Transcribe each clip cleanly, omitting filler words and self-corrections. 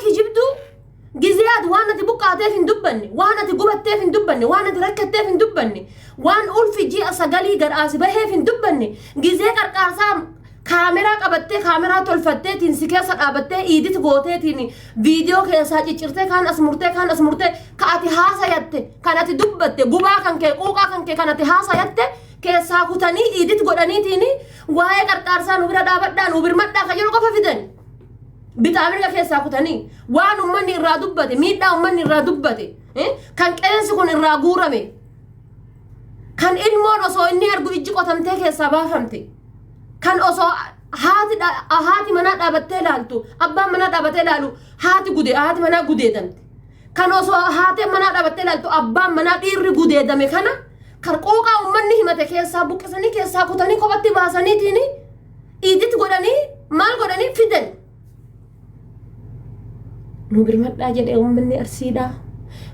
Kijibduu gizee ati waan ati buqqaateef hin dubbanne, waan ati gubatteef hin dubbanne, waan ati rakkatteef hin dubbanne, waan ulfi ji'a sagalii gadhaasi baheef hin dubbanne, gizee qarqaarsaa kaameraa qabattee, kaameraa tolfatteetiin si keessa dhaabattee, iidit gooteetiin, viidiyoo keessaa ciccirtee, kaan as murtee, kaan as murtee, ka ati haasayatte, kan ati dubbatte, gubaa kan kee, quuqaa kan kee kan ati haasayatte keessaa kutanii iidit godhaniitiin waa'ee qarqaarsaa nu bira dhaabadhaa, nu birmadhaa kan jedhu qofa fidan. Bitaa mirga keessaa kutanii waan ummanni irraa dubbate, miidhaa ummanni irraa dubbate, kan qeensi kun irraa guurame, kan ilmoon osoo inni argu ijji qotamtee keessaa baafamte, kan osoo haati manaa dhaabattee ilaaltu, abbaan manaa dhaabatee ilaalu haati gude haati manaa gudeedamte, kan osoo haateen manaa dhaabattee ilaaltu abbaan manaa dhiirri gudeedame, kana kan quuqaa ummanni himate keessaa buqqisanii, keessaa kutanii, kophatti baasaniitiin iidit godhanii, maal godhanii fidan. Nu birmadhaa jedhee uummanni Arsiidha.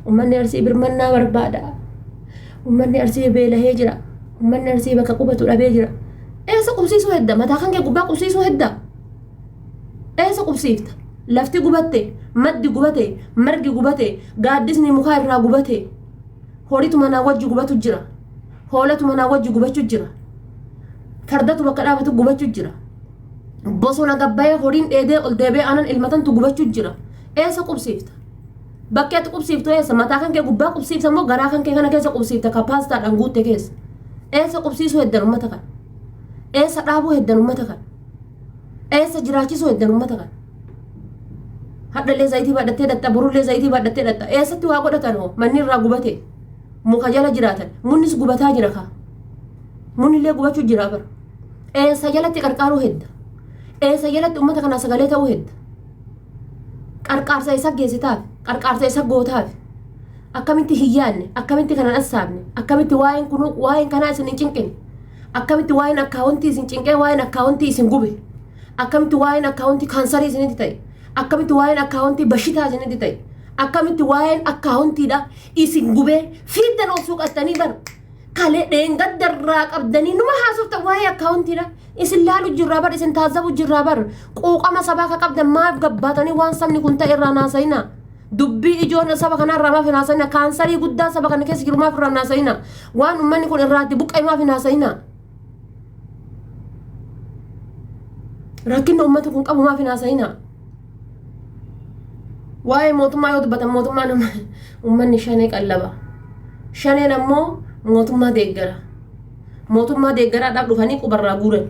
Uummanni Arsii birmannaa barbaada. Uummanni Arsii beelahee jira. Uummanni Arsii bakka qubatu dhabee jira. Eessa qubsiisuu hedda? Mataa kan kee gubbaa qubsiisuu hedda? Eessa qubsiifta? Lafti gubatte, maddi gubate, margi gubate, gaaddisni mukaa irraa gubate. Horiitu manaa wajji gubatu jira. Hoolatu manaa wajji gubachuu jira. Fardatu bakka dhaabatu gubachuu jira. Bosona gabbayee horiin dheedee ol deebi'ee aanan ilmatantu gubachuu jira. Eessa qubsiifta? Bakki ati qubsiiftu eessa? Mataa kan kee gubbaa qubsiifta immoo garaa kan kee kana keessa qubsiifta ka paastaadhaan guutte keessa? Eessa qubsiisuu heddan uummata kana? Eessa dhaabuu heddan uummata kana? Eessa jiraachisuu heddan uummata kana? Hadhallee zayitii baadhattee dhatta, borullee zayitii baadhattee dhatta. Eessatti waa godhatan hoo? Manni irraa gubate. Muka jala jiraatan. Munnis gubataa jira kaa. Munillee gubachuu jira bara. Eessa jalatti qarqaaruu hedda? Eessa jalatti uummata kanaa sagalee ta'uu hedda? Qarqaarsa isa geessitaaf, qarqaarsa isa gootaaf. Akkamitti hin yaadne, akkamitti kana dhassaabne, akkamitti waa'een kun waa'een kanaa isin hin cinqine, akkamitti waa'een akkaawuntii isin cinqee, waa'een akkaawuntii isin gube, akkamitti waa'een akkaawuntii kaansarii isinitti ta'e, akkamitti waa'een akkaawuntii bashitaa isinitti ta'e, akkamitti waa'een akkaawuntiidha isin gubee fiiddan ol suuqattanii bara. Kalee dheengaddarraa qabdanii numa haasoftan waa'ee akkaawuntiidha. Isin laalu jirraa bar, isin taazzabu jirraa bar. Quuqama sabaa ka qabdan maaf gabbaatanii waan sabni kun ta'e irraa naasayina? Dubbii ijoon saba kanaa irraa maaf hin haasayina? Kaansarii guddaa saba kana keessa jiru maaf irraa naasayina? Waan uummanni kun irraa itti buqqa'e maaf hin haasayina? Rakkinni uummati kun qabu maaf hin haasayina? Waa'ee mootummaa yoo dubbatan mootummaan uummanni shanee qallaba. Shaneen ammoo mootummaa deeggara. Mootummaa deeggaraadhaaf dhufanii qubarraa guuran.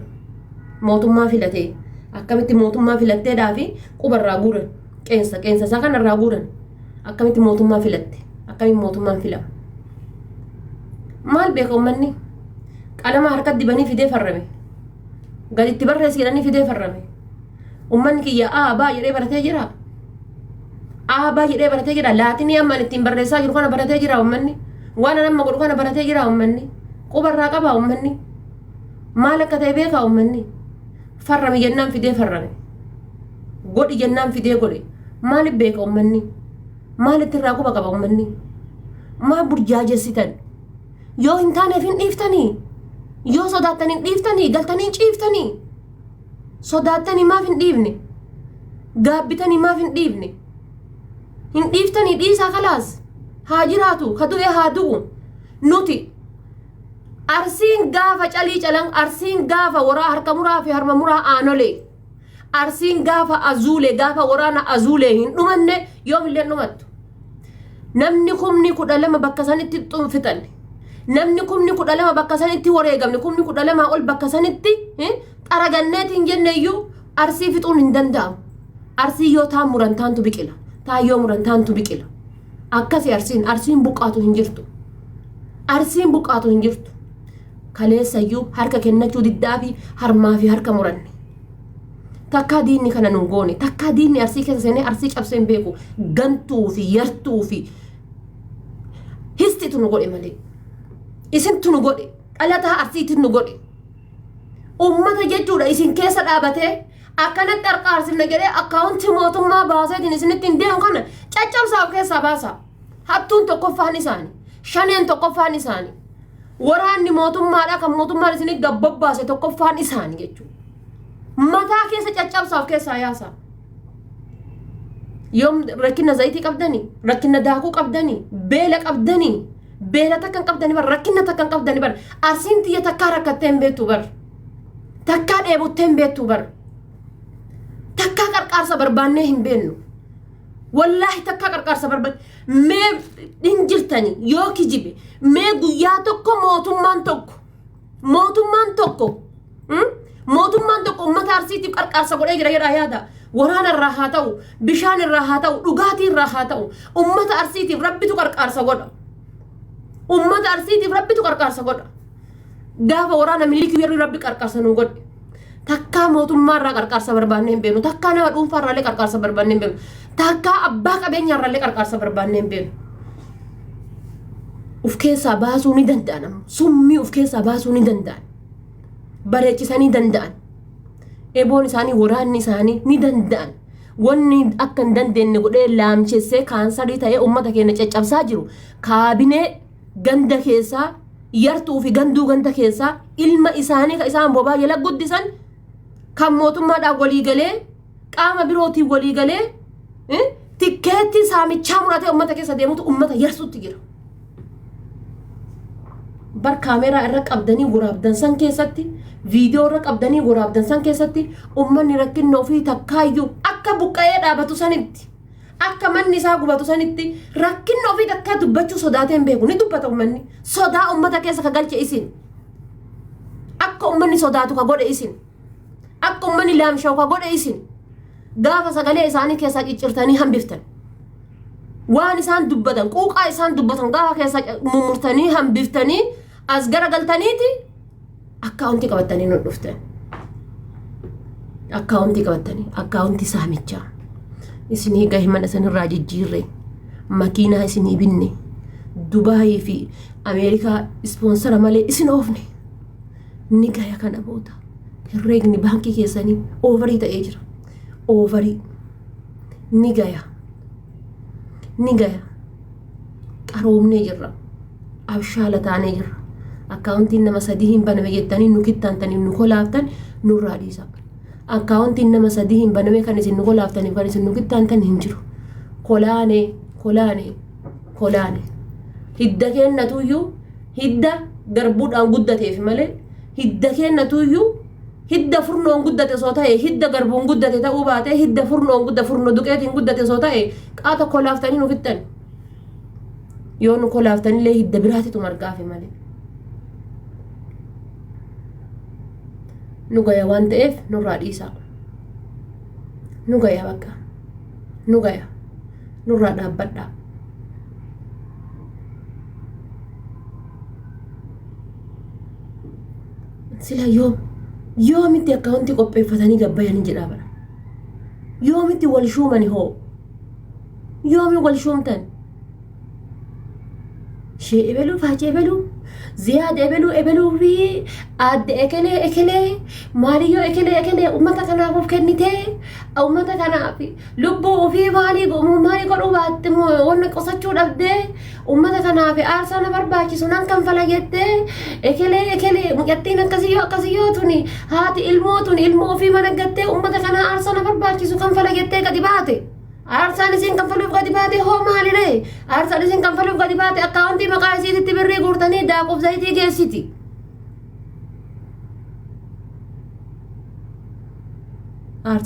Mootummaa filatee akkamitti mootummaa filatteedhaa fi qubarraa guuran. Qeensa qeensa isaa kanarraa guuran. Akkamitti mootummaa filatte? Akkamitti mootummaan filama? Maal beeka uummanni? Qalama harkatti dibanii fidee farrame. Gaditti barreessi jedhanii fidee farrame. Uummanni kiyya A B jedhee baratee jira. A B jedhee baratee jira. Laatinii amma ani ittiin barreessaa jiru kana baratee jira uummanni. Waan ani amma godhu kana baratee jira uummanni. Qubarraa qaba uummanni. Maal akka ta'e beekaa uummanni? Farrame jennaan fidee farrame. Godhi jennaan fidee godhe. Maaliif beeka uummanni? Maalitti irraa quba qaba uummanni? Maa burjaajessitan? Yoo hin taaneef hin dhiiftanii? Yoo sodaattan hin dhiiftanii? Galtanii hin ciiftanii? Sodaattanii maaf hin dhiifne? Gaabbitanii maaf hin dhiifne? Hin dhiiftanii, dhiisaa, kalaas. Haa jiraatu, ka du'e haa du'u. Nuti Arsiin gaafa calii calan, Arsiin gaafa waraa harka muraa fi harma muraa aanolee. Arsiin gaafa azuulee, gaafa waraana azuulee hin dhumanne, yoomillee hin dhumattu. Namni 12,000 bakka sanitti xunfixan. Namni 12,000 bakka sanitti wareegamne, 12,000 ol bakka sanitti xaraganneetiin jenne iyyuu Arsii fixuun hin danda'amu. Arsii yoo taan muran taantu biqila. Taan yoo muran taantu biqila. Akkasi Arsiin, Arsiin buqqaatu hin jirtu. Arsiin buqqaatu hin jirtu. Kaleessayyuu harka kennachuu diddaa fi harmaa fi harka muranne. Takkaa diinni kana nun goone. Takkaa diinni Arsii keessa seenee Arsii cabsee hin beeku. Gantuu fi yartuu fi histitu nu godhe malee. Isintu nu godhe. Dhalataa Arsiitu nu godhe. Ummata jechuudha isin keessa dhaabatee akkanatti qarqaarsifna jedhee akkaawuntii mootummaa baaseetiin isinitti hin deemu kana caccabsaa, of keessaa baasaa. Hattuun tokkoffaan isaani. Shaneen tokkoffaan isaani. Waraanni mootummaadha kan mootummaan isinii gabbobbaase tokkoffaan isaani jechuudha. Mataa keessa caccabsaa, of keessaa yaasaa. Yoom rakkina zayitii qabdanii, rakkina daakuu qabdanii, beela qabdanii, beela takka hin qabdanii bar, rakkina takka hin qabdanii bar. Arsiin tiyya takkaa rakkattee hin beektu bar. Takkaa dheebottee hin beektu bar. Takkaa qarqaarsa barbaannee hin beennu. Wallaahi takkaa qarqaarsa barbaanne. Mee hin jirtani yoo kijibe mee guyyaa tokko mootummaan tokko mootummaan tokko mootummaan tokko uummata Arsiitiif qarqaarsa godhee jira jedhaa yaada. Waraana irraa haa ta'u, bishaan irraa haa ta'u, dhugaatii irraa haa ta'u, uummata Arsiitiif Rabbitu qarqaarsa godha. Uummata Arsiitiif Rabbitu qarqaarsa godha. Gaafa waraana Minilikii yeroo Rabbi qarqaarsa nuu godhe. Takkaa mootummaa irraa qarqaarsa barbaannee hin beeknu. Takkaa nama dhuunfaa irraallee qarqaarsa barbaannee hin beeknu. Takkaa abbaa qabeenyaa irraallee qarqaarsa barbaannee hin beeknu. Uf keessaa baasuu ni danda'an ammoo. Summii uf keessaa baasuu ni danda'an. Bareechisanii danda'an. Eboon isaanii waraanni isaanii ni danda'an. Wanni akka hin dandeenye godhee laamchessee kaansarii ta'ee uummata keenya caccabsaa jiru kaabinee ganda keessaa yartuu fi ganduu ganda keessaa ilma isaanii ka isaan bobaa jala guddisan kan mootummaadhaan walii galee qaama birootiin walii galee tikkeettii saamichaa muratee uummata keessa deemutu uummata yarsutti jira. Bar kaameeraa irra qabdanii waraabdan san keessatti viidiyoo irra qabdanii waraabdan san keessatti uummanni rakkinna ofii takkaayyuu akka buqqa'ee dhaabatu sanitti akka manni isaa gubatu sanitti rakkinna ofii takkaa dubbachuu sodaatee hin beeku. Ni dubbata uummanni. Sodaa uummata keessa ka galche isin. Akka uummanni sodaatu ka godhe isin. Akka uummanni laamsha'u ka godhe isin. Gaafa sagalee isaanii keessaa ciccirtanii hambiftan. Waan isaan dubbatan, quuqaa isaan dubbatan gaafa keessaa mummurtanii hambiftanii as garagaltaniiti akkaawuntii qabattanii nu dhuftan. Akkaawuntii qabattanii akkaawuntii saamichaa. Isinii gahe mana isinirraa jijjiirre makiinaa isinii binne Dubaayii fi Ameerikaa ispoonsara malee isin oofne ni gaya kana booda herreegni baankii keessanii oovarii ta'ee jira. Oovarii ni gaya ni gaya qaroomnee jirra. Abshaala taanee jirra. Akkaawuntiin nama sadii hin baname jettanii nu kittaantanii nu kolaaftan nurraa dhiisa. Akkaawuntiin nama sadii hin baname kan isin nu kolaaftaniif kan isin nu kittaantan hin jiru. Kolaanee kolaanee kolaanee. Hidda keennatuyyuu hidda garbuudhaan guddateef malee hidda keennatuyyuu hidda furnoon guddate osoo ta'e hidda garbuun guddate ta'uu baatee hidda furnoon gudda furno duqeetiin guddate osoo ta'e qaata kolaaftanii nu fixxan. Yoo nu kolaaftanillee hidda biraatitu margaafi malee. Nu gaya waan ta'eef nurraa dhiisaa. Nu gaya bakka. Nu gaya. Nurraa dhaabbadhaa. Sila yoom yoomitti akkaawuntii qopheeffatanii gabbayanii jedhaa bara. Yoomitti wal shuumani hoo? Yoomi wal shuumtan? Ishee ebeluu faachee ebeluu ziyaad ebeluu ebeluu fi aadde ekelee ekelee maaliyyoo ekelee ekelee uummata kanaaf of kennitee uummata kanaaf lubbuu ofii maalii maalii godhuu baatte wanna qosachuu dhabdee uummata kanaaf aarsaa na barbaachisu nan kanfala jettee ekelee ekelee mucattiin akkasiyyoo akkasiyyoo tuni haati ilmoo tuni ilmoo ofii mana gattee uummata kanaa aarsaa na barbaachisu kanfala jettee gadi baate. Aarsaan isiin kanfaluuf gadi baate hoo maali ree? Aarsaan isiin kanfaluuf gadi baate akkaawuntii maqaa isiititti birrii guurtanii daakuuf zayitii geessiti. Aarsaa.